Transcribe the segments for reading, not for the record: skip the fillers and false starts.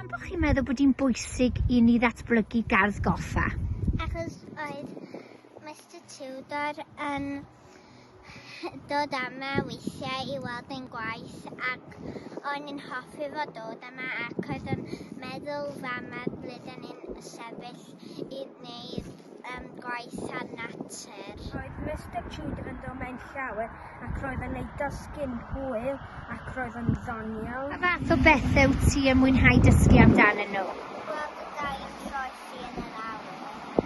Pam bod chi'n meddwl bod hi'n bwysig i ni ddatblygu gardd goffa? Achos oedd Mister Tudor yn dod yma weithiau i weld ein gwaith ac o'n i'n hoffi fo dod yma ac oedd o'n meddwl fama ble dyn ni'n sefyll i wneud um, gwaith ar natur. Roedd Mister Tudor yn dod mewn llawer ac roedd yn ei dysgu'n hwyl ac roedd yn ddoniol. Pa fath o bethau wyt ti yn mwynhau dysgu amdanyn nhw? Gweld y dail yn croesi yn yr awyr.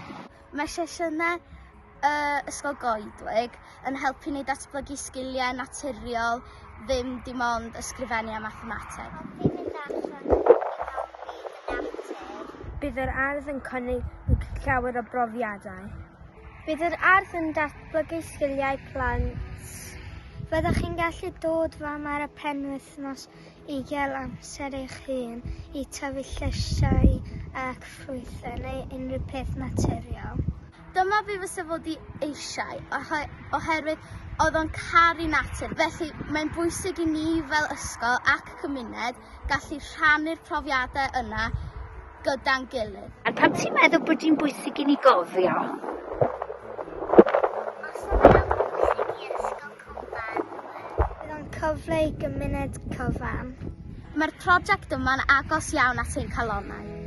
Mae sesiynau uh, Ysgol Goedwig yn helpu ni datblygu sgiliau naturiol, ddim dim ond ysgrifennu a mathemateg. Hoffi mynd allan i mewn byd natur. Bydd yr ardd yn cynnig llawer o brofiadau. Bydd yr ardd yn datblygu sgiliau plant. Fyddwch chi'n gallu dod fama ar y penwythnos i gael amser eich hun i tyfu llysiau ac ffrwythau neu unrhyw peth naturiol. Dyma be fysa fo 'di eisiau oherwydd oedd o'n caru natur, felly mae'n bwysig i ni fel ysgol ac cymuned gallu rhannu'r profiadau yna gyda'n gilydd. A pam ti'n meddwl bod hi'n bwysig i ni gofio? Os oedd o'n bwysig i Ysgol Cwm Banwen. Bydd o'n cyfle i gymuned cyfan. Mae'r prosiect yma'n agos iawn at ein calonnau.